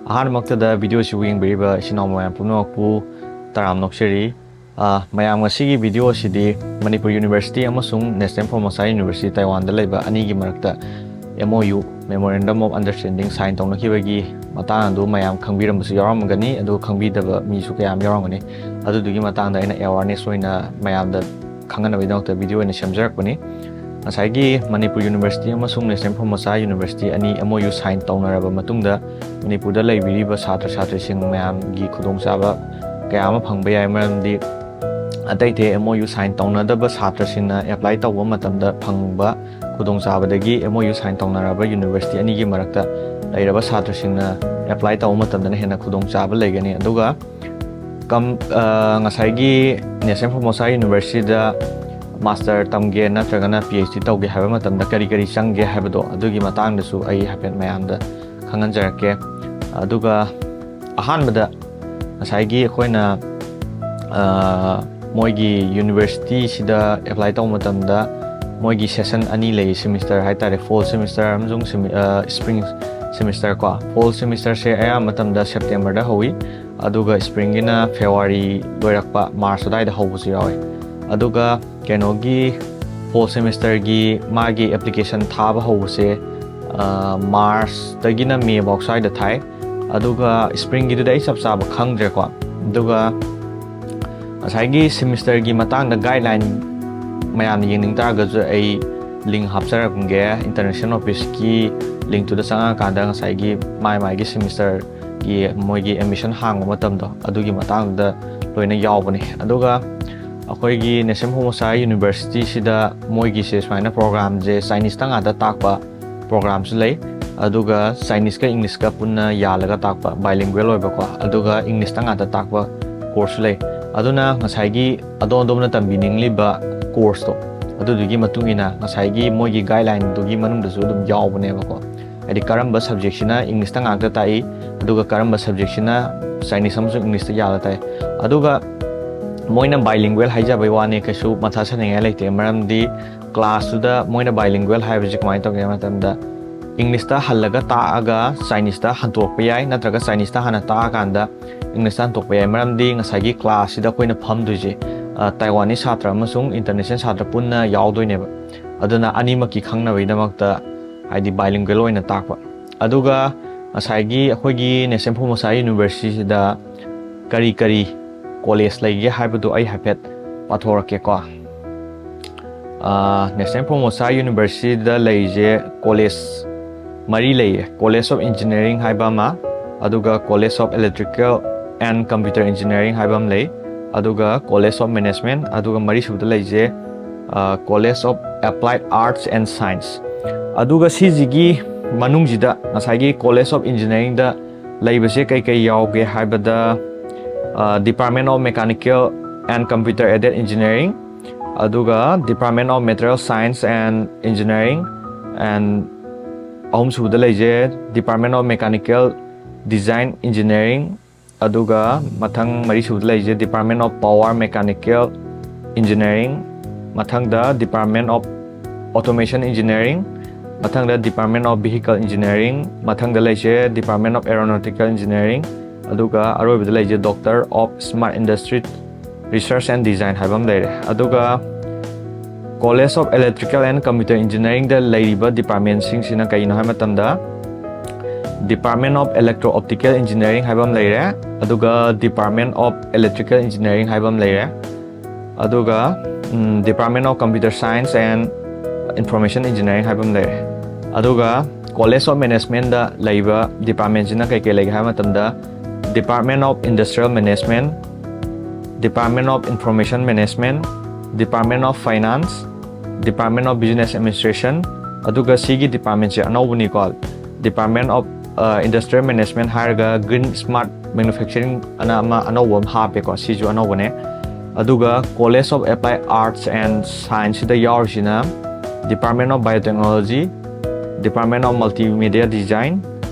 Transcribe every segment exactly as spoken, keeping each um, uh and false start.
ꯑꯍꯥꯟꯕꯃꯛꯇꯗ ꯚꯤꯗꯤꯑꯣꯁꯤꯕꯨ ꯌꯦꯡꯕꯤꯔꯤꯕ ꯏꯆꯤꯟ ꯏꯅꯥꯎ ꯃꯌꯥꯝ ꯄꯨꯝꯅꯃꯛꯄꯨ ꯇꯔꯥꯝꯅ ꯑꯣꯛꯆꯔꯤ꯫ ꯑ, ꯃꯌꯥꯝ, ꯉꯁꯤꯒꯤ ꯚꯤꯗꯤꯑꯣ ꯑꯁꯤꯗꯤ ꯃꯅꯤꯄꯨꯔ ꯌꯨꯅꯤꯚꯔꯁꯤꯇꯤ ꯑꯃꯁꯨꯡ National Formosa University ꯇꯥꯏꯋꯥꯟꯗ ꯂꯩꯕ ꯑꯅꯤꯒꯤ ꯃꯔꯛꯇ M O U, Memorandum of Understanding, sign ꯇꯧꯅꯈꯤꯕꯒꯤ ꯃꯇꯥꯡ ꯑꯗꯨ ꯃꯌꯥꯝ ꯈꯪꯕꯤꯔꯝꯕꯁꯨ ꯌꯥꯎꯔꯝꯒꯅꯤ, ꯑꯗꯨꯒ ꯈꯪꯕꯤꯗꯕ ꯃꯤꯁꯨ ꯀꯌꯥꯝ ꯌꯥꯎꯔꯝꯒꯅꯤ꯫ ꯑꯗꯨꯗꯨꯒꯤ ꯃꯇꯥꯡꯗ ꯑꯩꯅ awareness ꯑꯣꯏꯅ ꯃꯌꯥꯝꯗ ꯈꯪꯍꯟꯅꯕꯒꯤꯗꯃꯛꯇ ꯚꯤꯗꯤꯑꯣ ꯑꯣꯏꯅ ꯁꯦꯝꯖꯔꯛꯄꯅꯤ꯫ ꯉꯁꯥꯏꯒꯤ ꯃꯅꯤꯄꯨꯔ ꯌꯨꯅꯤꯚꯔꯁꯤꯇꯤ ꯑꯃꯁꯨꯡ National Formosa University ꯑꯅꯤ M O U sign ꯇꯧꯅꯔꯕ ꯃꯇꯨꯡꯗ, ꯃꯅꯤꯄꯨꯔꯗ ꯂꯩꯕꯤꯔꯤꯕ ꯁꯥꯇ꯭ꯔ ꯁꯥꯇ꯭ꯔꯤꯁꯤꯡ ꯃꯌꯥꯝꯒꯤ ꯈꯨꯗꯣꯡꯆꯥꯕ ꯀꯌꯥ ꯑꯃ ꯐꯪꯕ ꯌꯥꯏ꯫ ꯃꯔꯝꯗꯤ ꯑꯇꯩ ꯑꯇꯩ M O U sign ꯇꯧꯅꯗꯕ ꯁꯥꯇ꯭ꯔꯁꯤꯡꯅ apply ꯇꯧꯕ ꯃꯇꯝꯗ ꯐꯪꯕ ꯈꯨꯗꯣꯡꯆꯥꯕꯗꯒꯤ M O U sign ꯇꯧꯅꯔꯕ ꯌꯨꯅꯤꯚꯔꯁꯤꯇꯤ ꯑꯅꯤꯒꯤ ꯃꯔꯛꯇ ꯂꯩꯔꯕ ꯁꯥꯇ꯭ꯔꯁꯤꯡꯅ apply ꯇꯧꯕ ꯃꯇꯝꯗꯅ ꯍꯦꯟꯅ ꯈꯨꯗꯣꯡꯆꯥꯕ ꯂꯩꯒꯅꯤ꯫ ꯑꯗꯨꯒ ꯀꯝ-, ꯑ, ꯉꯁꯥꯏꯒꯤ National Formosa Universityꯗ master ꯇꯝꯒꯦ ꯅꯠꯇ꯭ꯔꯒꯅ P H D ꯇꯧꯒꯦ ꯍꯥꯏꯕ ꯃꯇꯝꯗ ꯀꯔꯤ ꯀꯔꯤ ꯆꯪꯒꯦ ꯍꯥꯏꯕꯗꯣ, ꯑꯗꯨꯒꯤ ꯃꯇꯥꯡꯗꯁꯨ ꯑꯩ ꯍꯥꯏꯐꯦꯠ ꯃꯌꯥꯝꯗ ꯈꯪꯍꯟꯖꯔꯛꯀꯦ꯫ ꯑꯗꯨꯒ ꯑꯍꯥꯟꯕꯗ ꯉꯁꯥꯏꯒꯤ ꯑꯩꯈꯣꯏꯅ, ꯑ, ꯃꯣꯏꯒꯤ ꯌꯨꯅꯤꯚꯔꯁꯤꯇꯤꯁꯤꯗ apply ꯇꯧꯕ ꯃꯇꯝꯗ ꯃꯣꯏꯒꯤ session ꯑꯅꯤ ꯂꯩ, semester ꯍꯥꯏꯇꯥꯔꯦ, fall semester ꯑꯃꯁꯨꯡ semi-, ꯑ, spring semester ꯀꯣ꯫ Fall semesterꯁꯦ ꯑꯌꯥꯝꯕ ꯃꯇꯝꯗ Septemberꯗ ꯍꯧꯋꯤ, ꯑꯗꯨꯒ springꯒꯤꯅ February ꯂꯣꯏꯔꯛꯄ, March ꯑꯗꯨꯋꯥꯏꯗ ꯍꯧꯕꯁꯨ ꯌꯥꯎꯋꯤ꯫ ꯑꯗꯨꯒ ꯀꯩꯅꯣꯒꯤ fall semesterꯒꯤ ꯃꯥꯒꯤ application ꯊꯥꯕ ꯍꯧꯕꯁꯦ, ꯑ, Marchꯇꯒꯤꯅ May ꯐꯥꯎ ꯁ꯭ꯋꯥꯏꯗ ꯊꯥꯏ꯫ ꯑꯗꯨꯒ springꯒꯤꯗꯨꯗꯤ ꯑꯩ ꯆꯞ ꯆꯥꯕ ꯈꯪꯗ꯭ꯔꯦꯀꯣ꯫ ꯑꯗꯨꯒ ꯉꯁꯥꯏꯒꯤ semesterꯒꯤ ꯃꯇꯥꯡꯗ guideline ꯃꯌꯥꯝꯅ ꯌꯦꯡꯅꯤꯡ ꯇꯥꯔꯒꯁꯨ ꯑꯩ link ꯍꯥꯞꯆꯔꯛꯀꯦ꯫ International officeꯀꯤ linkꯇꯨꯗ ꯆꯪꯉꯛꯀꯥꯟꯗ ꯉꯁꯥꯏꯒꯤ ꯃꯥꯏ ꯃꯥꯏꯒꯤ semesterꯒꯤ ꯃꯣꯏꯒꯤ admission ꯍꯥꯡꯕ ꯃꯇꯝꯗꯣ, ꯑꯗꯨꯒꯤ ꯃꯇꯥꯡꯗꯨꯗ ꯂꯣꯏꯅ ꯌꯥꯎꯕꯅꯤ꯫ ꯑꯗꯨꯒ ꯑꯩꯈꯣꯏꯒꯤ National Formosa Universityꯁꯤꯗ ꯃꯣꯏꯒꯤꯁꯦ ꯁꯨꯃꯥꯏꯅ programꯁꯦ Chineseꯇ ꯉꯥꯛꯇ ꯇꯥꯛꯄ programꯁꯨ ꯂꯩ, ꯑꯗꯨꯒ Chineseꯀ Englishꯀ ꯄꯨꯟꯅ ꯌꯥꯜꯂꯒ ꯇꯥꯛꯄ, bilingual ꯑꯣꯏꯕꯀꯣ, ꯑꯗꯨꯒ Englishꯇ ꯉꯥꯛꯇ ꯇꯥꯛꯄ courseꯁꯨ ꯂꯩ꯫ ꯑꯗꯨꯅ ꯉꯁꯥꯏꯒꯤ ꯑꯗꯣꯝ ꯑꯗꯣꯝꯅ ꯇꯝꯕꯤꯅꯤꯡꯂꯤꯕ courseꯇꯣ, ꯑꯗꯨꯗꯨꯒꯤ ꯃꯇꯨꯡ ꯏꯟꯅ ꯉꯁꯥꯏꯒꯤ ꯃꯣꯏꯒꯤ guidelineꯗꯨꯒꯤ ꯃꯅꯨꯡꯗꯁꯨ ꯑꯗꯨꯝ ꯌꯥꯎꯕꯅꯦꯕꯀꯣ꯫ ꯍꯥꯏꯗꯤ ꯀꯔꯝꯕ subjectꯁꯤꯅ Englishꯇ ꯉꯥꯛꯇ ꯇꯥꯛꯏ, ꯑꯗꯨꯒ ꯀꯔꯝꯕ subjectꯁꯤꯅ Chinese ꯑꯃꯁꯨꯡ Englishꯇ ꯌꯥꯜꯂ ꯇꯥꯛꯏ꯫ ꯑꯗꯨꯒ ꯃꯣꯏꯅ bilingual ꯍꯥꯏꯖꯕꯩ ꯋꯥꯅꯤ, ꯀꯩꯁꯨ ꯃꯊꯥ ꯁꯥꯅꯤꯡꯉꯥꯏ ꯂꯩꯇꯦ꯫ ꯃꯔꯝꯗꯤ classꯇꯨꯗ ꯃꯣꯏꯅ bilingual ꯍꯥꯏꯕꯁꯤ ꯀꯃꯥꯏꯅ ꯇꯧꯒꯦ ꯍꯥꯏꯕ ꯃꯇꯝꯗ, ꯏꯪꯂꯤꯁꯇ ꯍꯜꯂꯒ ꯇꯥꯛꯑꯒ ꯆꯥꯏꯅꯤꯁꯇ ꯍꯟꯇꯣꯛꯄ ꯌꯥꯏ, ꯅꯠꯇ꯭ꯔꯒ ꯆꯥꯏꯅꯤꯁꯇ ꯍꯥꯟꯅ ꯇꯥꯛꯑꯀꯥꯟꯗ ꯏꯪꯂꯤꯁꯇ ꯍꯟꯇꯣꯛꯄ ꯌꯥꯏ꯫ ꯃꯔꯝꯗꯤ ꯉꯁꯥꯏꯒꯤ ꯀ꯭ꯂꯥꯁꯁꯤꯗ ꯑꯩꯈꯣꯏꯅ ꯐꯝꯗꯣꯏꯁꯦ, ꯑ, ꯇꯥꯏꯋꯥꯅꯤ ꯁꯥꯇ꯭ꯔ ꯑꯃꯁꯨꯡ ꯏꯟꯇꯔꯅꯦꯁꯅꯦꯜ ꯁꯥꯇ꯭ꯔ ꯄꯨꯟꯅ ꯌꯥꯎꯗꯣꯏꯅꯦꯕ꯫ ꯑꯗꯨꯅ ꯑꯅꯤꯃꯛꯀꯤ ꯈꯪꯅꯕꯒꯤꯗꯃꯛꯇ, ꯍꯥꯏꯗꯤ, bilingual ꯑꯣꯏꯅ ꯇꯥꯛꯄ꯫ ꯑꯗꯨꯒ ꯉꯁꯥꯏꯒꯤ ꯑꯩꯈꯣꯏꯒꯤ ꯅꯦꯁꯅꯦꯜ ꯐꯣꯔꯃꯣꯁꯥ ꯌꯨꯅꯤꯚꯔꯁꯤꯇꯤꯗ ꯀꯔꯤ ꯀꯔꯤ ꯀꯣꯂꯦꯖ ꯂꯩꯒꯦ ꯍꯥꯏꯕꯗꯨ ꯑꯩ ꯍꯥꯏꯐꯦꯠ ꯄꯥꯊꯣꯔꯛꯀꯦꯀꯣ꯫ ꯑ, ꯅꯦꯁꯅꯦꯜ ꯐꯣꯔꯃꯣꯁꯥ ꯌꯨꯅꯤꯚꯔꯁꯤꯇꯤꯗ ꯂꯩꯔꯤꯁꯦ ꯀꯣꯂꯦꯖ ꯃꯔꯤ ꯂꯩꯌꯦ꯫ College of Engineering ꯍꯥꯏꯕ ꯑꯃ, ꯑꯗꯨꯒ College of Electrical and Computer Engineering ꯍꯥꯏꯕ ꯑꯃ ꯂꯩ, ꯑꯗꯨꯒ College of Management, ꯑꯗꯨꯒ ꯃꯔꯤꯁꯨꯕꯗ ꯂꯩꯁꯦ, ꯑ, College of Applied Arts and Science꯫ ꯑꯗꯨꯒ ꯁꯤꯁꯤꯒꯤ ꯃꯅꯨꯡꯁꯤꯗ ꯉꯁꯥꯏꯒꯤ College of Engineeringꯗ ꯂꯩꯕꯁꯦ ꯀꯩ ꯀꯩ ꯌꯥꯎꯒꯦ ꯍꯥꯏꯕꯗ, ꯑ, Department of Mechanical and Computer Aided Engineering, ꯑꯗꯨꯒ Department of Material Science and Engineering, and ꯑꯍꯨꯝꯁꯨꯕꯗ ꯂꯩꯁꯦ Department of Mechanical Design Engineering, ꯑꯗꯨꯒ ꯃꯊꯪ ꯃꯔꯤꯁꯨꯕꯗ ꯂꯩꯁꯦ Department of Power Mechanical Engineering, ꯃꯊꯪꯗ Department of Automation Engineering, ꯃꯊꯪꯗ Department of Vehicle Engineering, ꯃꯊꯪꯗ ꯂꯩꯁꯦ Department of Aeronautical Engineering, ꯑꯗꯨꯒ ꯑꯔꯣꯏꯕꯗ ꯂꯩꯁꯦ Doctor of Smart Industry Research and Design ꯍꯥꯏꯕ ꯑꯃ ꯂꯩꯔꯦ꯫ ꯑꯗꯨꯒ College of Electrical and Computer Engineeringꯗ ꯂꯩꯔꯤꯕ departmentꯁꯤꯡꯁꯤꯅ ꯀꯩꯅꯣ ꯍꯥꯏꯕ ꯃꯇꯝꯗ, Department of Electro Optical Engineering ꯍꯥꯏꯕ ꯑꯃ ꯂꯩꯔꯦ, ꯑꯗꯨꯒ Department of Electrical Engineering ꯍꯥꯏꯕ ꯑꯃ ꯂꯩꯔꯦ, ꯑꯗꯨꯒ, ꯎꯝ, Department of Computer Science and Information Engineering ꯍꯥꯏꯕ ꯑꯃ ꯂꯩꯔꯦ꯫ ꯑꯗꯨꯒ College of Managementꯗ ꯂꯩꯕ departmentꯁꯤꯅ ꯀꯩ ꯀꯩ ꯂꯩꯒꯦ ꯍꯥꯏꯕ ꯃꯇꯝꯗ, Department of Industrial Management, Department of Information Management, Department of Finance, Department of Business Administration, ꯑꯗꯨꯒ ꯁꯤꯒꯤ departmentꯁꯦ ꯑꯅꯧꯕꯅꯤꯀꯣ, Department of, ꯑ, Industrial Management ꯍꯥꯏꯔꯒ Green Smart Manufacturing ꯑꯅ ꯑꯃ ꯑꯅꯧꯕ ꯑꯃ ꯍꯥꯞꯄꯦꯀꯣ, ꯁꯤꯁꯨ ꯑꯅꯧꯕꯅꯦ꯫ ꯑꯗꯨꯒ College of Applied Arts and Scienceꯁꯤꯗ ꯌꯥꯎꯔꯤꯁꯤꯅ Department of Biotechnology, Department of Multimedia Design,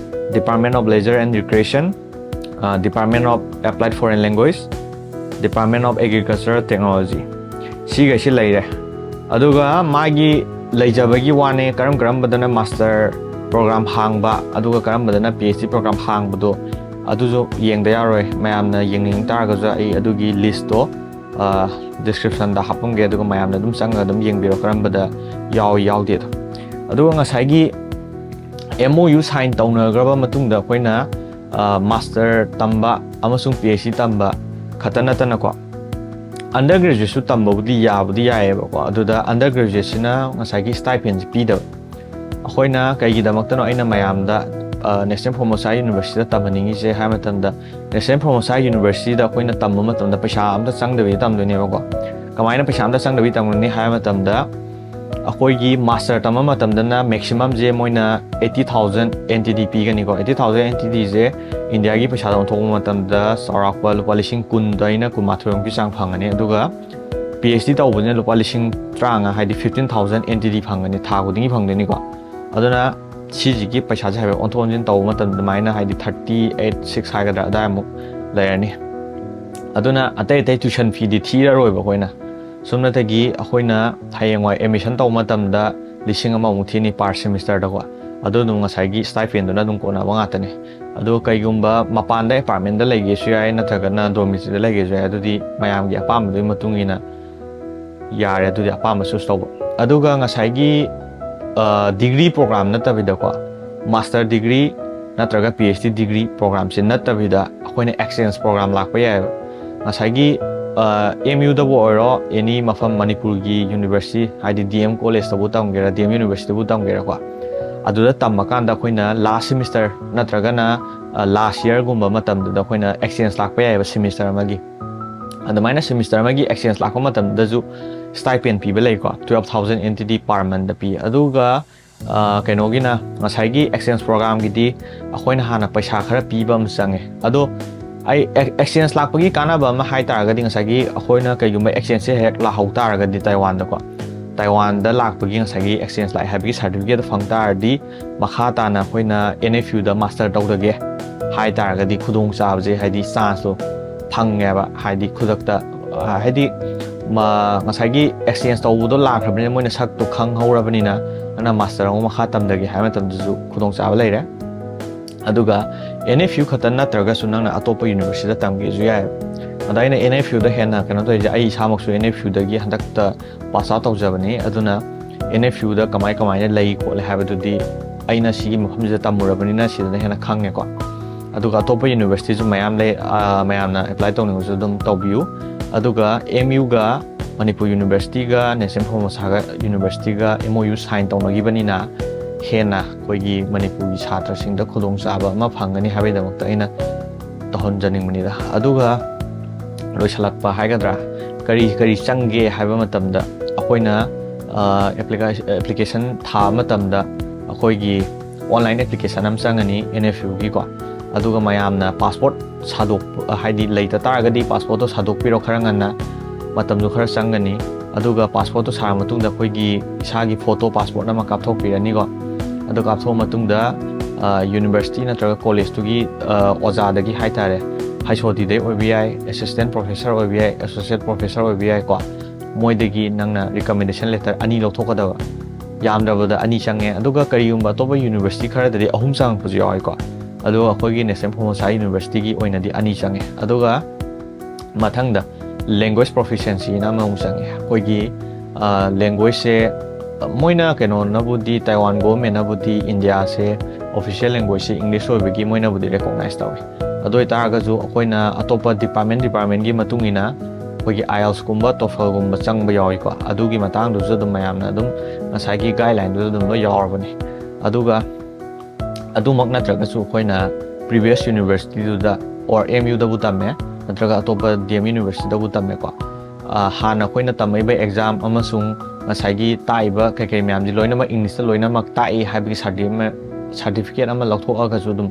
Department of Leisure and Recreation, ꯑ, Department of Applied Foreign Language, Department of Agricultural Technology, ꯁꯤꯈꯩꯁꯤ ꯂꯩꯔꯦ꯫ ꯑꯗꯨꯒ ꯃꯥꯒꯤ ꯂꯩꯖꯕꯒꯤ ꯋꯥꯅꯦ, ꯀꯔꯝ ꯀꯔꯝꯕꯗꯅ master ꯄ꯭ꯔꯣꯒ꯭ꯔꯥꯝ ꯍꯥꯡꯕ, ꯑꯗꯨꯒ ꯀꯔꯝꯕꯗꯅ ꯄꯤ ꯑꯩꯆ ꯗꯤ ꯄ꯭ꯔꯣꯒ꯭ꯔꯥꯝ ꯍꯥꯡꯕꯗꯣ, ꯑꯗꯨꯁꯨ ꯌꯦꯡꯗ ꯌꯥꯔꯣꯏ꯫ ꯃꯌꯥꯝꯅ ꯌꯦꯡꯅꯤꯡ ꯇꯥꯔꯒꯁꯨ ꯑꯩ ꯑꯗꯨꯒꯤ ꯂꯤꯁꯇꯣ ꯗꯤꯁꯀ꯭ꯔꯤꯞꯁꯟꯗ ꯍꯥꯞꯄꯝꯒꯦ, ꯑꯗꯨꯒ ꯃꯌꯥꯝꯅ ꯑꯗꯨꯝ ꯆꯪꯉꯒ ꯑꯗꯨꯝ ꯌꯦꯡꯕꯤꯔꯣ ꯀꯔꯝꯕꯗ ꯌꯥꯎꯏ ꯌꯥꯎꯗꯦꯗꯣ꯫ ꯑꯗꯨꯒ ꯉꯁꯥꯏꯒꯤ ꯑꯦꯝ ꯑꯣ ꯌꯨ ꯁꯥꯏꯟ ꯇꯧꯅꯈ꯭ꯔꯕ ꯃꯇꯨꯡꯗ ꯑꯩꯈꯣꯏꯅ ꯃꯥꯁꯇꯔ ꯇꯝꯕ ꯑꯃꯁꯨꯡ ꯄꯤ ꯑꯩꯆ ꯗꯤ ꯇꯝꯕ ꯈꯛꯇ ꯅꯠꯇꯅꯀꯣ, ꯑꯟꯗꯔ ꯒ꯭ꯔꯦꯖꯨꯑꯦꯠꯁꯨ ꯇꯝꯕꯕꯨꯗꯤ ꯌꯥꯕꯨꯗꯤ ꯌꯥꯏꯌꯦꯕꯀꯣ꯫ ꯑꯗꯨꯗ ꯑꯟꯗꯔ ꯒ꯭ꯔꯦꯖꯨꯑꯦꯠꯁꯤꯅ ꯉꯁꯥꯏꯒꯤ ꯁ꯭ꯇꯥꯏꯄꯦꯟꯁꯦ ꯄꯤꯗꯕ꯫ ꯑꯩꯈꯣꯏꯅ ꯀꯩꯒꯤꯗꯃꯛꯇꯅꯣ ꯑꯩꯅ ꯃꯌꯥꯝꯗ ꯅꯦꯁꯅꯦꯜ ꯐꯣꯔꯃꯣꯁꯥ ꯌꯨꯅꯤꯚꯔꯁꯤꯇꯤꯗ ꯇꯝꯍꯟꯅꯤꯡꯉꯤꯁꯦ ꯍꯥꯏꯕ ꯃꯇꯝꯗ, ꯅꯦꯁꯅꯦꯜ ꯐꯣꯔꯃꯣꯁꯥ ꯌꯨꯅꯤꯚꯔꯁꯤꯇꯤꯗ ꯑꯩꯈꯣꯏꯅ ꯇꯝꯕ ꯃꯇꯝꯗ ꯄꯩꯁꯥ ꯑꯝꯇ ꯆꯪꯗꯕꯤꯗ ꯇꯝꯗꯣꯏꯅꯦꯕꯀꯣ꯫ ꯀꯃꯥꯏꯅ ꯄꯩꯁꯥ ꯑꯝꯇ ꯆꯪꯗꯕꯤ ꯇꯝꯒꯅꯤ ꯍꯥꯏꯕ ꯃꯇꯝꯗ, ꯑꯩꯈꯣꯏꯒꯤ ꯃꯥꯁꯇꯔ ꯇꯝꯕ ꯃꯇꯝꯗꯅ ꯃꯦꯛꯁꯤꯃꯝꯁꯦ ꯃꯣꯏꯅ eighty thousand N T D ꯄꯤꯒꯅꯤꯀꯣ꯫ ꯑꯩꯠꯇꯤ ꯊꯥꯎꯖꯟ ꯑꯦꯟ ꯇꯤ ꯗꯤꯁꯦ ꯏꯟꯗꯤꯌꯥꯒꯤ ꯄꯩꯁꯥꯗ ꯑꯣꯟꯊꯣꯛꯄ ꯃꯇꯝꯗ ꯆꯥꯎꯔꯥꯛꯄ ꯂꯨꯄꯥ ꯂꯤꯁꯤꯡ ꯀꯨꯟꯗꯩꯅ ꯀꯨꯟꯃꯥꯊꯣꯏ ꯔꯣꯝꯒꯤ ꯆꯥꯡ ꯐꯪꯒꯅꯤ꯫ ꯑꯗꯨꯒ ꯄꯤ ꯑꯩꯆ ꯗꯤ ꯇꯧꯕꯁꯤꯅ ꯂꯨꯄꯥ ꯂꯤꯁꯤꯡ ꯇꯔꯥꯃꯉꯥ, ꯍꯥꯏꯗꯤ fifteen thousand N T D ꯐꯪꯒꯅꯤ, ꯊꯥ ꯈꯨꯗꯤꯡꯒꯤ ꯐꯪꯗꯣꯏꯅꯤꯀꯣ꯫ ꯑꯗꯨꯅ ꯁꯤꯁꯤꯒꯤ ꯄꯩꯁꯥꯁꯦ ꯍꯥꯏꯐꯦꯠ ꯑꯣꯟꯊꯣꯛ ꯑꯣꯟꯁꯤꯟ ꯇꯧꯕ ꯃꯇꯝꯗ ꯑꯗꯨꯃꯥꯏꯅ, ꯍꯥꯏꯗꯤ ꯊꯥꯔꯇꯤ ꯑꯩꯠ, ꯁꯤꯛꯁ ꯍꯥꯏꯒꯗ꯭ꯔꯥ, ꯑꯗꯥꯏꯃꯨꯛ ꯂꯩꯔꯅꯤ꯫ ꯑꯗꯨꯅ ꯑꯇꯩ ꯑꯇꯩ ꯇ꯭ꯌꯨꯁꯟ ꯐꯤꯗꯤ ꯊꯤꯔꯔꯣꯏꯕ ꯑꯩꯈꯣꯏꯅ꯫ ꯁꯨꯞꯅꯇꯒꯤ ꯑꯩꯈꯣꯏꯅ ꯍꯌꯦꯡꯋꯥꯏ ꯑꯦꯗꯃꯤꯁꯟ ꯇꯧꯕ ꯃꯇꯝꯗ ꯂꯤꯁꯤꯡ ꯑꯃꯃꯨꯛ ꯊꯤꯅꯤ per semesterꯗꯀꯣ꯫ ꯑꯗꯨ ꯑꯗꯨꯝ ꯉꯁꯥꯏꯒꯤ ꯁ꯭ꯇꯥꯏꯄꯦꯟꯗꯨꯅ ꯑꯗꯨꯝ ꯀꯣꯟꯅꯕ ꯉꯥꯛꯇꯅꯤ꯫ ꯑꯗꯣ ꯀꯩꯒꯨꯝꯕ ꯃꯄꯥꯟꯗ ꯑꯦꯄꯥꯔꯠꯃꯦꯟꯗ ꯂꯩꯒꯦꯁꯨ ꯌꯥꯏ, ꯅꯠꯇ꯭ꯔꯒꯅ ꯗꯣꯔꯃꯤꯇꯔꯤꯗ ꯂꯩꯒꯦꯁꯨ ꯌꯥꯏ, ꯑꯗꯨꯗꯤ ꯃꯌꯥꯝꯒꯤ ꯑꯄꯥꯝꯕꯗꯨꯒꯤ ꯃꯇꯨꯡ ꯏꯟꯅ ꯌꯥꯔꯦ꯫ ꯑꯗꯨꯗꯤ ꯑꯄꯥꯝꯕ ꯆꯨꯁ ꯇꯧꯕ꯫ ꯑꯗꯨꯒ ꯉꯁꯥꯏꯒꯤ ꯗꯤꯒ꯭ꯔꯤ ꯄ꯭ꯔꯣꯒ꯭ꯔꯥꯝ ꯅꯠꯇꯕꯤꯗꯀꯣ, ꯃꯥꯁꯇꯔ ꯗꯤꯒ꯭ꯔꯤ ꯅꯠꯇ꯭ꯔꯒ ꯄꯤ ꯑꯩꯆ ꯗꯤ ꯗꯤꯒ꯭ꯔꯤ ꯄ꯭ꯔꯣꯒ꯭ꯔꯥꯝꯁꯦ ꯅꯠꯇꯕꯤꯗ ꯑꯩꯈꯣꯏꯅ ꯑꯦꯛꯁꯆꯦꯟꯖ ꯄ꯭ꯔꯣꯒ꯭ꯔꯥꯝ ꯂꯥꯛꯄ ꯌꯥꯏꯑꯕ꯫ ꯉꯁꯥꯏꯒꯤ ꯑꯦꯝ ꯌꯨꯗꯕꯨ ꯑꯣꯏꯔꯣ, ꯑꯦꯅꯤ ꯃꯐꯝ ꯃꯅꯤꯄꯨꯔꯒꯤ ꯌꯨꯅꯤꯚꯔꯁꯤꯇꯤ, ꯍꯥꯏꯗꯤ ꯗꯤ ꯑꯦꯝ ꯀꯣꯂꯦꯖꯇꯕꯨ ꯇꯝꯒꯦꯔꯥ, ꯗꯤ ꯑꯦꯝ ꯌꯨꯅꯤꯚꯔꯁꯤꯇꯤꯕꯨ ꯇꯝꯒꯦꯔꯥꯀꯣ, ꯑꯗꯨꯗ ꯇꯝꯕ ꯀꯥꯟꯗ ꯑꯩꯈꯣꯏꯅ ꯂꯥꯁ ꯁꯤꯃꯤꯁꯇꯔ ꯅꯠꯇ꯭ꯔꯒꯅ ꯂꯥꯁ ꯌꯔꯒꯨꯝꯕ ꯃꯇꯝꯗꯨꯗ ꯑꯩꯈꯣꯏꯅ ꯑꯦꯛꯁꯆꯦꯟꯖ ꯂꯥꯛꯄ ꯌꯥꯏꯑꯕ ꯁꯤꯃꯤꯁꯇꯔ ꯑꯃꯒꯤ꯫ ꯑꯗꯨꯃꯥꯏꯅ ꯁꯤꯃꯤꯁꯇꯔ ꯑꯃꯒꯤ ꯑꯦꯛꯁꯆꯦꯟꯖ ꯂꯥꯛꯄ ꯃꯇꯝꯗꯁꯨ ꯁ꯭ꯇꯥꯏꯄꯦꯟ ꯄꯤꯕ ꯂꯩꯀꯣ, twelve thousand N T D per monthꯗ ꯄꯤ꯫ ꯑꯗꯨꯒ ꯑ, ꯀꯩꯅꯣꯒꯤꯅ, ꯉꯁꯥꯏꯒꯤ ꯑꯦꯛꯁꯆꯦꯟꯖ ꯄ꯭ꯔꯣꯒ꯭ꯔꯥꯝꯒꯤꯗꯤ ꯑꯩꯈꯣꯏꯅ ꯍꯥꯟꯅ ꯄꯩꯁꯥ ꯈꯔ ꯄꯤꯕ ꯑꯃ ꯆꯪꯉꯦ꯫ ꯑꯗꯣ ꯑꯩ ꯑꯦꯛ-, ꯑꯦꯛꯁꯆꯦꯟꯖ ꯂꯥꯛꯄꯒꯤ ꯀꯥꯟꯅꯕ ꯑꯃ ꯍꯥꯏ ꯇꯥꯔꯒꯗꯤ, ꯉꯁꯥꯏꯒꯤ ꯑꯩꯈꯣꯏꯅ ꯀꯩꯒꯨꯝꯕ ꯑꯦꯛꯁꯆꯦꯟꯖꯁꯦ ꯍꯦꯛ ꯂꯥꯛꯍꯧ ꯇꯥꯔꯒꯗꯤ ꯇꯥꯏꯋꯥꯟꯗꯀꯣ, ꯇꯥꯏꯋꯥꯟꯗ ꯂꯥꯛꯄꯒꯤ ꯉꯁꯥꯏꯒꯤ ꯑꯦꯛꯁꯆꯦꯟꯖ ꯂꯥꯛꯑꯦ ꯍꯥꯏꯕꯒꯤ ꯁꯥꯔꯇꯤꯐꯤꯀꯦꯠ ꯐꯪ ꯇꯥꯔꯗꯤ, ꯃꯈꯥ ꯇꯥꯅ ꯑꯩꯈꯣꯏꯅ ꯑꯦꯟ ꯑꯦꯐ ꯌꯨꯗ ꯃꯥꯁꯇꯔ ꯇꯧꯖꯒꯦ ꯍꯥꯏ ꯇꯥꯔꯒꯗꯤ ꯈꯨꯗꯣꯡꯆꯥꯕꯁꯦ, ꯍꯥꯏꯗꯤ ꯆꯥꯟꯁꯇꯣ ꯐꯪꯉꯦꯕ꯫ ꯍꯥꯏꯗꯤ ꯈꯨꯗꯛꯇ, ꯑ, ꯍꯥꯏꯗꯤ ꯃ-, ꯉꯁꯥꯏꯒꯤ ꯑꯦꯛꯁꯆꯦꯟꯖ ꯇꯧꯕꯗꯣ ꯂꯥꯛꯈ꯭ꯔꯕꯅꯤꯅ, ꯃꯣꯏꯅ ꯁꯛꯇꯣ ꯈꯪꯍꯧꯔꯕꯅꯤꯅ, ꯅꯪꯅ ꯃꯥꯁꯇꯔ ꯑꯃꯨꯛ ꯃꯈꯥ ꯇꯝꯊꯒꯦ ꯍꯥꯏꯕ ꯃꯇꯝꯗꯁꯨ ꯈꯨꯗꯣꯡꯆꯥꯕ ꯂꯩꯔꯦ꯫ ꯑꯗꯨꯒ ꯑꯦꯟ ꯑꯦꯐ ꯌꯨ ꯈꯛꯇ ꯅꯠꯇ꯭ꯔꯒꯁꯨ ꯅꯪꯅ ꯑꯇꯣꯞꯄ ꯌꯨꯅꯤꯚꯔꯁꯤꯇꯤꯗ ꯇꯝꯒꯦꯁꯨ ꯌꯥꯏ꯫ ꯑꯗ ꯑꯩꯅ ꯑꯦꯟ ꯑꯦꯐ ꯌꯨꯗ ꯍꯦꯟꯅ ꯀꯩꯅꯣ ꯇꯧꯔꯤꯁꯦ, ꯑꯩ ꯏꯁꯥꯃꯛꯁꯨ ꯑꯦꯟ ꯑꯦꯐ ꯌꯨꯗꯒꯤ ꯍꯟꯗꯛꯇ ꯄꯥꯁ ꯑꯥꯎꯠ ꯇꯧꯖꯕꯅꯤ꯫ ꯑꯗꯨꯅ ꯑꯦꯟ ꯑꯦꯐ ꯌꯨꯗ ꯀꯃꯥꯏ ꯀꯃꯥꯏꯅ ꯂꯩ ꯈꯣꯠꯂꯦ ꯍꯥꯏꯕꯗꯨꯗꯤ ꯑꯩꯅ ꯁꯤꯒꯤ ꯃꯐꯝꯁꯤꯗ ꯇꯝꯃꯨꯔꯕꯅꯤꯅ ꯁꯤꯗꯅ ꯍꯦꯟꯅ ꯈꯪꯉꯦꯀꯣ꯫ ꯑꯗꯨꯒ ꯑꯇꯣꯞꯄ ꯌꯨꯅꯤꯚꯔꯁꯤꯇꯤꯁꯨ ꯃꯌꯥꯝ ꯂꯩ, ꯑ, ꯃꯌꯥꯝꯅ ꯑꯦꯄ꯭ꯂꯥꯏ ꯇꯧꯅꯤꯡꯕꯁꯨ ꯑꯗꯨꯝ ꯇꯧꯕꯤꯌꯨ꯫ ꯑꯗꯨꯒ M ꯌꯨꯒ Manipur ꯌꯨꯅꯤꯚꯔꯁꯤꯇꯤꯒ national ꯐꯣꯔꯃꯣꯁꯥꯒ ꯌꯨꯅꯤꯚꯔꯁꯤꯇꯤꯒ M O U sign ꯇꯧꯅꯈꯤꯕꯅꯤꯅ ꯍꯦꯟꯅ ꯑꯩꯈꯣꯏꯒꯤ ꯃꯅꯤꯄꯨꯔꯒꯤ ꯁꯥꯇ꯭ꯔꯁꯤꯡꯗ ꯈꯨꯗꯣꯡꯆꯥꯕ ꯑꯃ ꯐꯪꯒꯅꯤ ꯍꯥꯏꯕꯒꯤꯗꯃꯛꯇ ꯑꯩꯅ ꯇꯧꯍꯟꯖꯅꯤꯡꯕꯅꯤꯗ꯫ ꯑꯗꯨꯒ ꯂꯣꯏꯁꯤꯜꯂꯛꯄ ꯍꯥꯏꯒꯗ꯭ꯔꯥ, ꯀꯔꯤ ꯀꯔꯤ ꯆꯪꯒꯦ ꯍꯥꯏꯕ ꯃꯇꯝꯗ ꯑꯩꯈꯣꯏꯅ, ꯑ, ꯑꯦꯄ꯭ꯂꯤꯀꯦ-, ꯑꯦꯄ꯭ꯂꯤꯀꯦꯁꯟ ꯊꯥꯕ ꯃꯇꯝꯗ ꯑꯩꯈꯣꯏꯒꯤ ꯑꯣꯟꯂꯥꯏꯟ ꯑꯦꯄ꯭ꯂꯤꯀꯦꯁꯟ ꯑꯃ ꯆꯪꯒꯅꯤ ꯑꯦꯟ ꯑꯦꯐ ꯌꯨꯒꯤꯀꯣ꯫ ꯑꯗꯨꯒ ꯃꯌꯥꯝꯅ ꯄꯥꯁꯄꯣꯔꯠ ꯁꯥꯗꯣꯛ-, ꯍꯥꯏꯗꯤ ꯂꯩꯇ ꯇꯥꯔꯒꯗꯤ ꯄꯥꯁꯄꯣꯔꯠꯇꯣ ꯁꯥꯗꯣꯛꯄꯤꯔꯣ ꯈꯔ ꯉꯟꯅ, ꯃꯇꯝꯁꯨ ꯈꯔ ꯆꯪꯒꯅꯤ꯫ ꯑꯗꯨꯒ ꯄꯥꯁꯄꯣꯔꯠꯇꯣ ꯁꯥꯔ ꯃꯇꯨꯡꯗ ꯑꯩꯈꯣꯏꯒꯤ ꯏꯁꯥꯒꯤ ꯐꯣꯇꯣ ꯄꯥꯁꯄꯣꯔꯠ ꯑꯃ ꯀꯥꯞꯊꯣꯛꯄꯤꯔꯅꯤꯀꯣ꯫ ꯑꯗꯨ ꯀꯥꯞꯊꯣꯛꯑ ꯃꯇꯨꯡꯗ, ꯑ, ꯌꯨꯅꯤꯚꯔꯁꯤꯇꯤ ꯅꯠꯇ꯭ꯔꯒ ꯀꯣꯂꯦꯖꯇꯨꯒꯤ, ꯑ, ꯑꯣꯖꯥꯗꯒꯤ ꯍꯥꯏꯇꯥꯔꯦ, ꯍꯩꯁ ꯑꯣ ꯗꯤꯗꯩ ꯑꯣꯏꯕ ꯌꯥꯏ, ꯑꯦꯁꯤꯁꯇꯦꯟ ꯄ꯭ꯔꯣꯐꯦꯁꯔ ꯑꯣꯏꯕ ꯌꯥꯏ, ꯑꯦꯁꯣꯁꯤꯌꯦꯠ ꯄ꯭ꯔꯣꯐꯦꯁꯔ ꯑꯣꯏꯕ ꯌꯥꯏꯀꯣ꯫ ꯃꯣꯏꯗꯒꯤ ꯅꯪꯅ ꯔꯤꯀꯃꯦꯟꯗꯦꯁꯟ ꯂꯦꯇꯔ ꯑꯅꯤ ꯂꯧꯊꯣꯛꯀꯗꯕ, ꯌꯥꯝꯗ꯭ꯔꯕꯗ ꯑꯅꯤ ꯆꯪꯉꯦ꯫ ꯑꯗꯨꯒ ꯀꯔꯤꯒꯨꯝꯕ ꯑꯇꯣꯞꯄ ꯌꯨꯅꯤꯚꯔꯁꯤꯇꯤ ꯈꯔꯗꯗꯤ ꯑꯍꯨꯝ ꯆꯪꯉꯛꯄꯁꯨ ꯌꯥꯎꯏꯀꯣ꯫ ꯑꯗꯣ ꯑꯩꯈꯣꯏꯒꯤ ꯅꯦꯁꯅꯦꯜ ꯐꯣꯔꯃꯣꯁꯥ ꯌꯨꯅꯤꯚꯔꯁꯤꯇꯤꯒꯤ ꯑꯣꯏꯅꯗꯤ ꯑꯅꯤ ꯆꯪꯉꯦ꯫ ꯑꯗꯨꯒ ꯃꯊꯪꯗ ꯂꯦꯡꯒ꯭ꯋꯦꯖ ꯄ꯭ꯔꯣꯐꯤꯁꯤꯌꯦꯟꯁꯤꯅ ꯑꯃꯃꯨꯛ ꯆꯪꯉꯦ꯫ ꯑꯩꯈꯣꯏꯒꯤ, ꯑ, ꯂꯦꯡꯒ꯭ꯋꯦꯖꯁꯦ ꯃꯣꯏꯅ ꯀꯩꯅꯣꯅꯕꯨꯗꯤ, ꯇꯥꯏꯋꯥꯟ ꯒꯣꯚꯔꯟꯃꯦꯟꯅꯕꯨꯗꯤ ꯏꯟꯗꯤꯌꯥꯁꯦ ꯑꯣꯐꯤꯁꯤꯌꯦꯜ ꯂꯦꯡꯒ꯭ꯋꯦꯖꯁꯦ ꯏꯪꯂꯤꯁ ꯑꯣꯏꯕꯒꯤ ꯃꯣꯏꯅꯕꯨꯗꯤ ꯔꯦꯀꯣꯛꯅꯥꯏꯖ ꯇꯧꯋꯤ꯫ ꯑꯗꯨ ꯑꯣꯏꯇꯥꯔꯒꯁꯨ ꯑꯩꯈꯣꯏꯅ ꯑꯇꯣꯞꯄ ꯗꯤꯄꯥꯔꯠꯃꯦꯟ ꯗꯤꯄꯥꯔꯠꯃꯦꯟꯒꯤ ꯃꯇꯨꯡ ꯏꯟꯅ ꯑꯩꯈꯣꯏꯒꯤ ꯑꯥꯏ ꯑꯦꯜꯁꯀꯨꯝꯕ ꯇꯣꯐꯜꯒꯨꯝꯕ ꯆꯪꯕ ꯌꯥꯎꯏꯀꯣ꯫ ꯑꯗꯨꯒꯤ ꯃꯇꯥꯡꯗꯨꯁꯨ ꯑꯗꯨꯝ ꯃꯌꯥꯝꯅ ꯑꯗꯨꯝ ꯉꯁꯥꯏꯒꯤ ꯒꯥꯏꯗꯂꯥꯏꯟꯗꯨꯗ ꯑꯗꯨꯝ ꯂꯣꯏ ꯌꯥꯎꯔꯕꯅꯤ꯫ ꯑꯗꯨꯒ ꯑꯗꯨꯃꯛ ꯅꯠꯇ꯭ꯔꯒꯁꯨ ꯑꯩꯈꯣꯏꯅ ꯄ꯭ꯔꯤꯚꯤꯌꯁ ꯌꯨꯅꯤꯚꯔꯁꯤꯇꯤꯗꯨꯗ ꯑꯣꯔ ꯑꯦꯝ ꯌꯨꯗꯕꯨ ꯇꯝꯃꯦ ꯅꯠꯇ꯭ꯔꯒ ꯑꯇꯣꯞꯄ ꯗꯤ ꯑꯦꯝ ꯌꯨꯅꯤꯚꯔꯁꯤꯇꯤꯗꯕꯨ ꯇꯝꯃꯦꯀꯣ, ꯑ, ꯍꯥꯟꯅ ꯑꯩꯈꯣꯏꯅ ꯇꯝꯃꯛꯏꯕ ꯑꯦꯛꯖꯥꯝ ꯑꯃꯁꯨꯡ ꯉꯁꯥꯏꯒꯤ ꯇꯥꯛꯏꯕ ꯀꯩꯀꯩ ꯃꯌꯥꯝꯁꯤ ꯂꯣꯏꯅꯃꯛ ꯏꯪꯂꯤꯁꯇ ꯂꯣꯏꯅꯃꯛ ꯇꯥꯛꯏ ꯍꯥꯏꯕꯒꯤ ꯁꯥꯔꯇꯤꯐꯤꯀꯦꯠ ꯑꯃ ꯂꯧꯊꯣꯛꯑꯒꯁꯨ ꯑꯗꯨꯝ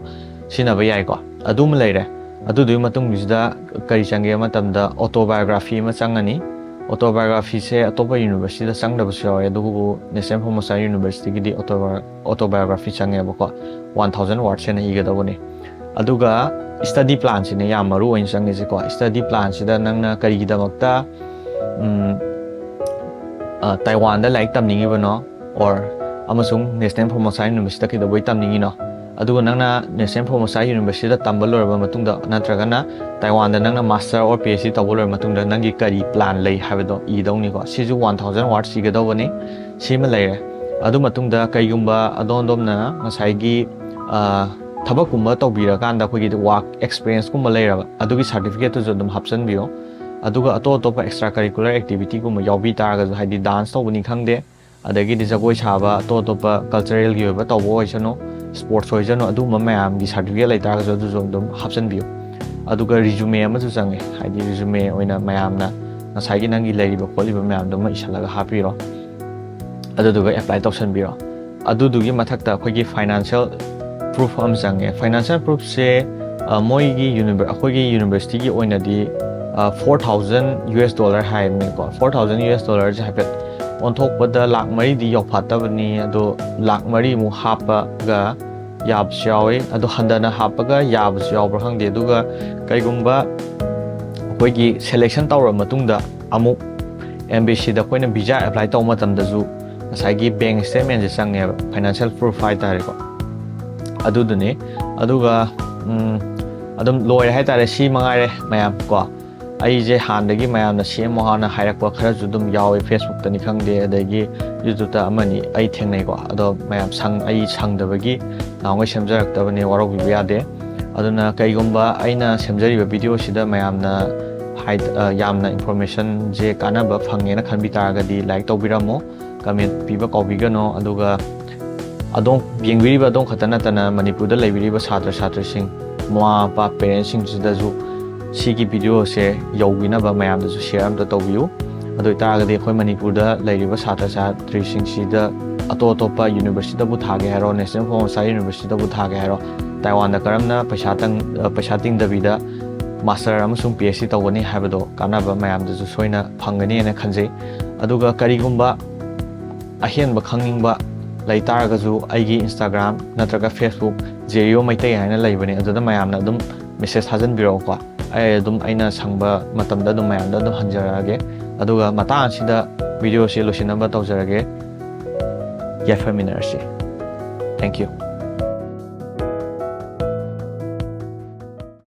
ꯁꯤꯖꯤꯟꯅꯕ ꯌꯥꯏꯀꯣ꯫ ꯑꯗꯨꯃ ꯂꯩꯔꯦ꯫ ꯑꯗꯨꯗꯨꯒꯤ ꯃꯇꯨꯡꯁꯤꯗ ꯀꯔꯤ ꯆꯪꯒꯦ ꯍꯥꯏꯕ ꯃꯇꯝꯗ ꯑꯣꯇꯣꯕꯥꯏꯑꯣꯒ꯭ꯔꯥꯐꯤ ꯑꯃ ꯆꯪꯉꯅꯤ꯫ ꯑꯣꯇꯣꯕꯥꯏꯑꯣꯒ꯭ꯔꯥꯐꯤꯁꯦ ꯑꯇꯣꯞꯄ ꯌꯨꯅꯤꯚꯔꯁꯤꯇꯤꯗ ꯆꯪꯗꯕꯁꯨ ꯌꯥꯎꯋꯦ, ꯑꯗꯨꯕꯨ ꯅꯦꯁꯅꯦꯜ ꯐꯣꯔꯃꯣꯁꯥ ꯌꯨꯅꯤꯚꯔꯁꯤꯇꯤꯒꯤꯗꯤ ꯑꯣꯇꯣꯕꯥꯏꯑꯣꯒ꯭ꯔꯥꯐꯤ ꯆꯪꯉꯦꯕꯀꯣ꯫ ꯋꯥꯟ ꯊꯥꯎꯖꯟ ꯋꯥꯔꯗꯁ ꯍꯦꯟꯅ ꯏꯒꯗꯧꯕꯅꯤ꯫ ꯑꯗꯨꯒ ꯁ꯭ꯇꯗꯤ ꯄ꯭ꯂꯥꯟꯁꯤꯅꯦ ꯌꯥꯝ ꯃꯔꯨ ꯑꯣꯏꯅ ꯆꯪꯉꯤꯁꯦꯀꯣ꯫ ꯁ꯭ꯇꯗꯤ ꯄ꯭ꯂꯥꯟꯁꯤꯗ ꯅꯪꯅ ꯀꯔꯤꯒꯤꯗꯃꯛꯇ, ꯎꯝ, ꯑ, ꯇꯥꯏꯋꯥꯟꯗ ꯂꯥꯏꯔꯤꯛ ꯇꯝꯅꯤꯡꯉꯤꯕꯅꯣ, ꯑꯣꯔ ꯑꯃꯁꯨꯡ National Formosa Universityꯗ ꯀꯩꯗꯧꯕꯩ ꯇꯝꯅꯤꯡꯉꯤꯅꯣ? ꯑꯗꯨꯒ ꯅꯪꯅ National Formosa Universityꯗ ꯇꯝꯕ ꯂꯣꯏꯔꯕ ꯃꯇꯨꯡꯗ, ꯅꯠꯇ꯭ꯔꯒꯅ ꯇꯥꯏꯋꯥꯟꯗ ꯅꯪꯅ master or PhD ꯇꯧꯕ ꯂꯣꯏꯔꯕ ꯃꯇꯨꯡꯗ ꯅꯪꯒꯤ ꯀꯔꯤ plan ꯂꯩ ꯍꯥꯏꯕꯗꯣ ꯏꯗꯧꯅꯤꯀꯣ꯫ ꯁꯤꯁꯨ one thousand words ꯏꯒꯗꯧꯕꯅꯤ꯫ ꯁꯤꯃ ꯂꯩꯔꯦ꯫ ꯑꯗꯨ ꯃꯇꯨꯡꯗ ꯀꯩꯒꯨꯝꯕ ꯑꯗꯣꯝ ꯑꯗꯣꯝꯅ ꯉꯁꯥꯏꯒꯤ, ꯑ, ꯊꯕꯛꯀꯨꯝꯕ ꯇꯧꯕꯤꯔꯀꯥꯟꯗ ꯑꯩꯈꯣꯏꯒꯤ work experienceꯀꯨꯝꯕ ꯂꯩꯔꯕ, ꯑꯗꯨꯒꯤ certificateꯇꯨꯁꯨ ꯑꯗꯨꯝ ꯍꯥꯞꯆꯤꯟꯕꯤꯌꯣ꯫ ꯑꯗꯨꯒ ꯑꯇꯣꯞ ꯑꯇꯣꯞꯄ extra curricular activityꯒꯨꯝꯕ ꯌꯥꯎꯕꯤ ꯇꯥꯔꯒꯁꯨ, ꯍꯥꯏꯗꯤ dance ꯇꯧꯕꯅꯤ ꯈꯪꯗꯦ, ꯑꯗꯒꯤꯗꯤ ꯖꯒꯣꯏ ꯁꯥꯕ, ꯑꯇꯣꯞ ꯑꯇꯣꯞꯄ culturalꯒꯤ ꯑꯣꯏꯕ ꯇꯧꯕ ꯑꯣꯏꯁꯅꯨ, sports ꯑꯣꯏꯁꯅꯨ, ꯑꯗꯨꯒꯨꯝꯕ ꯃꯌꯥꯝꯒꯤ certificate ꯂꯩꯇꯥꯔꯒꯁꯨ ꯑꯗꯨꯁꯨ ꯑꯗꯨꯝ ꯍꯥꯞꯆꯤꯟꯕꯤꯌꯨ꯫ ꯑꯗꯨꯒ resume ꯑꯃꯁꯨ ꯆꯪꯉꯦ, ꯍꯥꯏꯗꯤ resume ꯑꯣꯏꯅ ꯃꯌꯥꯝꯅ ꯉꯁꯥꯏꯒꯤ ꯅꯪꯒꯤ ꯂꯩꯔꯤꯕ ꯈꯣꯠꯂꯤꯕ ꯃꯌꯥꯝꯗꯨꯃ ꯏꯁꯜꯂꯒ ꯍꯥꯞꯄꯤꯔꯣ, ꯑꯗꯨꯗꯨꯒ apply ꯇꯧꯁꯟꯕꯤꯔꯣ꯫ ꯑꯗꯨꯗꯨꯒꯤ ꯃꯊꯛꯇ ꯑꯩꯈꯣꯏꯒꯤ financial proof ꯑꯃ ꯆꯪꯉꯦ꯫ Financial proofꯁꯦ, ꯑ, ꯃꯣꯏꯒꯤ uni-, ꯑꯩꯈꯣꯏꯒꯤ universityꯒꯤ ꯑꯣꯏꯅꯗꯤ, ꯑ, four thousand US dollar ꯍꯥꯏꯕꯅꯦꯀꯣ꯫ Four thousand US dollarꯁꯦ ꯍꯥꯏꯐꯦꯠ ꯑꯣꯟꯊꯣꯛꯄꯗ ꯂꯥꯛ ꯃꯔꯤꯗꯤ ꯌꯧꯐꯥꯠꯇꯕꯅꯤ, ꯑꯗꯣ ꯂꯥꯛ ꯃꯔꯤꯃꯨꯛ ꯍꯥꯞꯄꯒ ꯌꯥꯕꯁꯨ ꯌꯥꯎꯋꯤ, ꯑꯗꯣ ꯍꯟꯊꯅ ꯍꯥꯞꯄꯒ ꯌꯥꯕꯁꯨ ꯌꯥꯎꯕ꯭ꯔꯥ ꯈꯪꯗꯦ꯫ ꯑꯗꯨꯒ ꯀꯩꯒꯨꯝꯕ ꯑꯩꯈꯣꯏꯒꯤ selection ꯇꯧꯔꯕ ꯃꯇꯨꯡꯗ ꯑꯃꯨꯛ embassy-ꯗ ꯑꯩꯈꯣꯏꯅ visa apply ꯇꯧꯕ ꯃꯇꯝꯗꯁꯨ ꯉꯁꯥꯏꯒꯤ bank statement-ꯁꯦ ꯆꯪꯉꯦꯕ, financial proof ꯍꯥꯏꯇꯥꯔꯦꯀꯣ, ꯑꯗꯨꯗꯨꯅꯤ꯫ ꯑꯗꯨꯒ, ꯎꯝ, ꯑꯗꯨꯝ ꯂꯣꯏꯔꯦ ꯍꯥꯏꯇꯥꯔꯦ꯫ ꯁꯤ ꯃꯉꯥꯏꯔꯦ ꯃꯌꯥꯝ ꯀꯣ꯫ ꯑꯩꯁꯦ ꯍꯥꯟꯅꯗꯒꯤ ꯃꯌꯥꯝꯅ ꯁꯦꯝꯃꯣ ꯍꯥꯏꯅ ꯍꯥꯏꯔꯛꯄ ꯈꯔꯁꯨ ꯑꯗꯨꯝ ꯌꯥꯎꯋꯦ, Facebook-ꯇꯅꯤ ꯈꯪꯗꯦ, ꯑꯗꯒꯤ YouTube-ꯇ ꯑꯃꯅꯤ ꯑꯩ ꯊꯦꯡꯅꯩꯀꯣ꯫ ꯑꯗꯣ ꯃꯌꯥꯝ ꯁꯪ-, ꯑꯩ ꯁꯪꯗꯕꯒꯤ ꯅꯍꯥꯟꯈꯩ ꯁꯦꯝꯖꯔꯛꯇꯕꯅꯦ, ꯋꯥꯔꯧꯕꯤꯕ ꯌꯥꯗꯦ꯫ ꯑꯗꯨꯅ ꯀꯩꯒꯨꯝꯕ ꯑꯩꯅ ꯁꯦꯝꯖꯔꯤꯕ video-ꯁꯤꯗ ꯃꯌꯥꯝꯅ ꯍꯥꯏ-, ꯑ, ꯌꯥꯝꯅ information-ꯁꯦ ꯀꯥꯟꯅꯕ ꯐꯪꯉꯦꯅ ꯈꯟꯕꯤ ꯇꯥꯔꯒꯗꯤ like ꯇꯧꯕꯤꯔꯝꯃꯣ, comment ꯄꯤꯕ ꯀꯥꯎꯕꯤꯒꯅꯣ꯫ ꯑꯗꯨꯒ ꯑꯗꯣꯝ ꯌꯦꯡꯕꯤꯔꯤꯕ ꯑꯗꯣꯝ ꯈꯛꯇ ꯅꯠꯇꯅ ꯃꯅꯤꯄꯨꯔꯗ ꯂꯩꯕꯤꯔꯤꯕ ꯁꯥꯇ꯭ꯔ ꯁꯥꯇ꯭ꯔꯤꯁꯤꯡ, ꯃꯃꯥ ꯃꯄꯥ, parents-ꯁꯤꯡꯁꯤꯗꯁꯨ ꯁꯤꯒꯤ video-ꯁꯦ ꯌꯧꯕꯤꯅꯕ ꯃꯌꯥꯝꯗꯁꯨ share ꯑꯝꯇ ꯇꯧꯕꯤꯌꯨ꯫ ꯑꯗꯨ ꯑꯣꯏꯇꯥꯔꯒꯗꯤ ꯑꯩꯈꯣꯏ ꯃꯅꯤꯄꯨꯔꯗ ꯂꯩꯔꯤꯕ ꯁꯥꯇ꯭ꯔ ꯁꯥꯇ꯭ꯔꯤꯁꯤꯡꯁꯤꯗ ꯑꯇꯣꯞ ꯑꯇꯣꯞꯄ university-ꯗꯕꯨ ꯊꯥꯒꯦ ꯍꯥꯏꯔꯣ, National Formosa University-ꯗꯕꯨ ꯊꯥꯒꯦ ꯍꯥꯏꯔꯣ, ꯇꯥꯏꯋꯥꯟꯗ ꯀꯔꯝꯅ ꯄꯩꯁꯥ ꯇꯪ-, ꯑ, ꯄꯩꯁꯥ ꯇꯤꯡꯗꯕꯤꯗ master ꯑꯃꯁꯨꯡ PhD ꯇꯧꯒꯅꯤ ꯍꯥꯏꯕꯗꯣ ꯀꯥꯟꯅꯕ ꯃꯌꯥꯝꯗꯁꯨ ꯁꯣꯏꯅ ꯐꯪꯒꯅꯤ ꯍꯥꯏꯅ ꯈꯟꯖꯩ꯫ ꯑꯗꯨꯒ ꯀꯔꯤꯒꯨꯝꯕ ꯑꯍꯦꯟꯕ ꯈꯪꯅꯤꯡꯕ ꯂꯩ ꯇꯥꯔꯒꯁꯨ ꯑꯩꯒꯤ Instagram ꯅꯠꯇ꯭ꯔꯒ Facebook, ꯖꯦꯔꯤꯑꯣ ꯃꯩꯇꯩ ꯍꯥꯏꯅ ꯂꯩꯕꯅꯦ, ꯑꯗꯨꯗ ꯃꯌꯥꯝꯅ ꯑꯗꯨꯝ message ꯊꯥꯖꯤꯟꯕꯤꯔꯛꯎꯀꯣ꯫ ꯑꯩ ꯑꯗꯨꯝ ꯑꯩꯅ ꯁꯪꯕ ꯃꯇꯝꯗ ꯑꯗꯨꯝ ꯃꯌꯥꯝꯗ ꯑꯗꯨꯝ ꯍꯟꯖꯔꯛꯑꯒꯦ꯫ ꯑꯗꯨꯒ ꯃꯇꯥꯡ ꯑꯁꯤꯗ video-ꯁꯦ ꯂꯣꯏꯁꯤꯟꯅꯕ ꯇꯧꯖꯔꯒꯦ꯫ ꯌꯥꯏꯐꯃꯤꯟꯅꯔꯁꯤ꯫ Thank you꯫